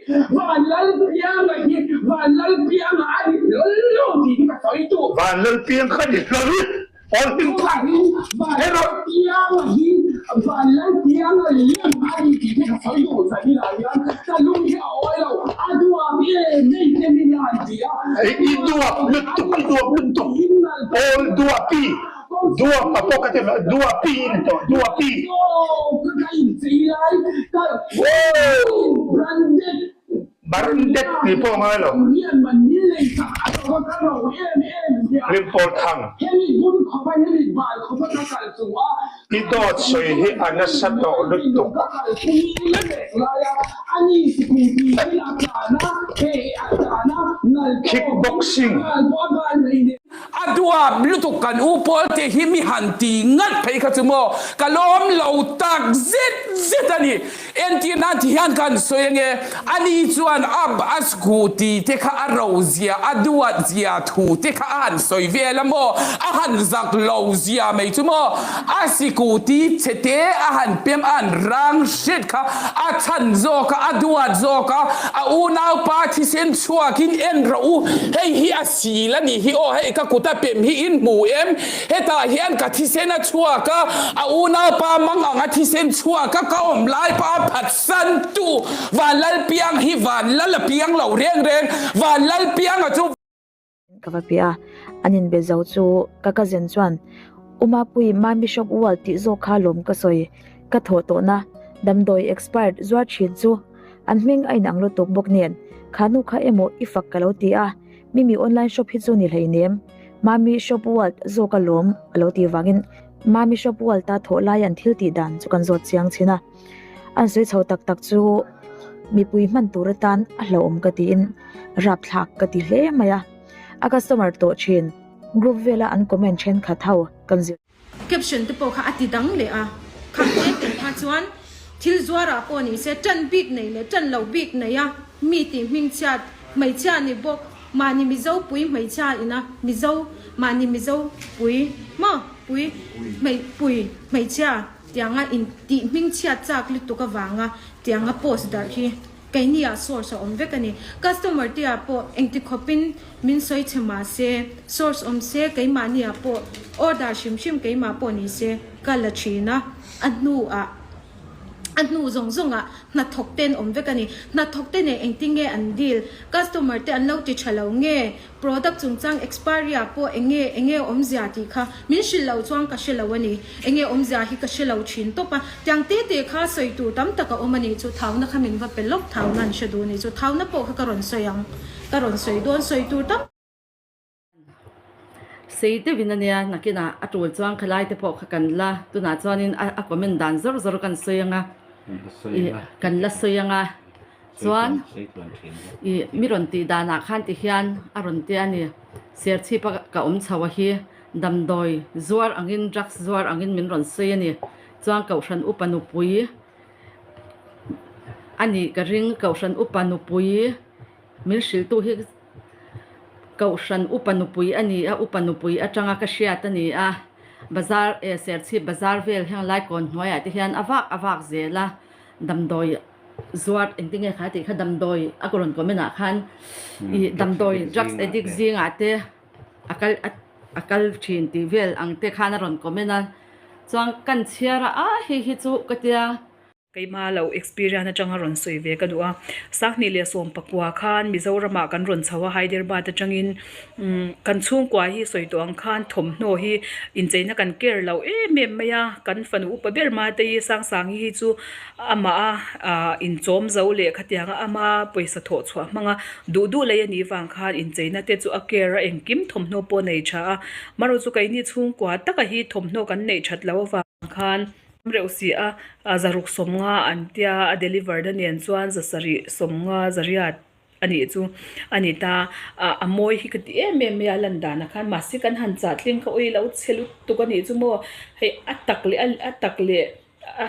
Vanlalpianga hi Vanlalpianga a ni hlawl lo tih hi ka sawi duh. Vanlalpiang kha ni hlawl awl hming kha. Vanlalpianga hi Vanlalpianga lem a ni tih hi ka sawi duh Zahira hian ka lung hi a awi lo a duap em hei te min han ti a. I duap lutuk i duap lutuk awl duapi duap a pawh ka ti lo duapi in tawh duapi. Branded tih pawh a ngai lo. Hlimpawl thang. I dawt sawi hi a nasa tawh lutuk. Kick boxing. A duap lutuk kan u pawl te hi mi han ti ngat phei kha chu maw ka lawm lo tak zet zet a ni. Entir nan ti hian kan sawi ange, ani chuan a a scooty te kha a ro zia, a duat zia thu te kha a han sawi vel a maw, a han zak lo zia mai chu maw, a scooty chhe te a han pem a han rang hret kha a chhan zawk a, a duat zawk a, a unaupa thisen chhuakin en rawh u, hei hi a sil a nih hi aw, hei ka kut a pem hi in hmu em? Hetah hian ka thisen a chhuak a, a unaupa mang anga thisen chhuak a ka awm lai pa phatsan tu Vanlalpiang hi Vanlal a piang lo reng reng, Vanlalpianga chu. Ka va piah a, an inbe zo chu ka cousin chuan U Mapui Mami Shop World tih zawk kha lawm ka sawi, ka thawh tawhna damdawi expired zuar thin chu an hming a inang lutuk bawk nen kha nu kha emaw i fak ka lo ti a, Mimi online shop hi chu ni hleinem. Mami shop world zawk a lawm a lo tih vangin Mami shop world a thawh lai an thil tih dan chu kan zawt chiang thin a. An sawi chho tak tak chu mipui hman tur atan a hlauhawm ka tiin rapthlak ka ti hle mai a. A customer tawh thin group vela an comment thenkhat ho kan zir. Caption te pawh kha a ti dang leh a, khang tlem tlem kha chuan thil zuarah pawh ni se tan bik nei leh tan lo bik nei a, mi tih hmingchhiat hmeichhia ni bawk, mahni Mizo pui hmeichhia ina Mizo mahni Mizo pui maw pui hmei pui hmeichhia tianga in tih hmingchhiat chak lutuk avanga tianga post darh hi Keini ah source a awm vek a ni. Customer te ah pawh engti khawpin min sawi chhe mah se, source awm se keimahni ah pawh order hrim hrim keimah pawh ni se ka la thin a, a hnu ah a hnu zawng zawng ah hnathawk te an awm vek a ni. Hnathawk te nen engtin nge an deal, customer te an lo ti tha lo nge, Product chungchang expiry ah pawh eng nge eng nge awmzia tih kha min hrilh loh chuan ka hre lo a ni. Eng nge awmzia hi ka hre lo thin tawp a. Tiang te te kha sawi tur tam tak a awm a nih chu. Thauna kha min va pe lawk, thauna an hre duh a nih chu. Thauna pawh kha ka rawn sawi ang. Ka rawn sawi dawn sawi tur tam. Sei deuhin a nia, nakinah a tul chuan khalai te pawh kha kan la, tunah chuanin a comment dan zawr zawr kan sawi ang a, kan la sawi ang a. Chuan i mi rawn tih danah khan ti hian a rawn tia a ni. Serchhip a ka awm chho a hi damdawi zuar angin drugs zuar angin min rawn sawi a ni. Chuan Kohhran upa nupui a nih ka ring Kohhran upa nupui min hrilhtu hi Kohhran upa nupui a ni a, upa nupui atanga ka hriat a ni a. Bazar eh Serchhip bazar vel heng lai kawn hnuaiah te hian a vak a vak zel a damdawi. Zuar engtin nge kha tih kha damdawi a rawn comment ah khan ih damdawi drugs addict zingah te a kal a kal thin tih vel ang te khan a rawn comment a chuan kan chhiar a a hei hi chu ka tia. Keimah lo experience atanga rawn sawi ve ka duh a, Sanghnih leh Sawmpakua khan Mizoramah kan rawn chho a Hyderabad atangin umm kan chhungkua hi sawi tawh ang khan thawmhnaw hi incheina kan care lo em em mai a, kan fanu upa ber mate hi Sangsangi hi chu Amah a ah inchawm zo leh khatianga ama pawisa thawh chhuah hmanga duh duh lei a nih vang khan incheina te chu a care a engkim thawmhnaw pawh a nei tha a. Marawh chu keini chhungkua taka hi thawmhnaw kan neih that loh avang khan reuh si a, a zaruk sawmnga an tia a deliver na nen chuan zasarih sawmnga zariat a nih chu a ni ta. Ah a mawi hi ka ti em em mai a lan danah khan mahse kan han chah thleng kha ui lo chhe lutuk a nih chu maw hei a tak leh a tak leh a.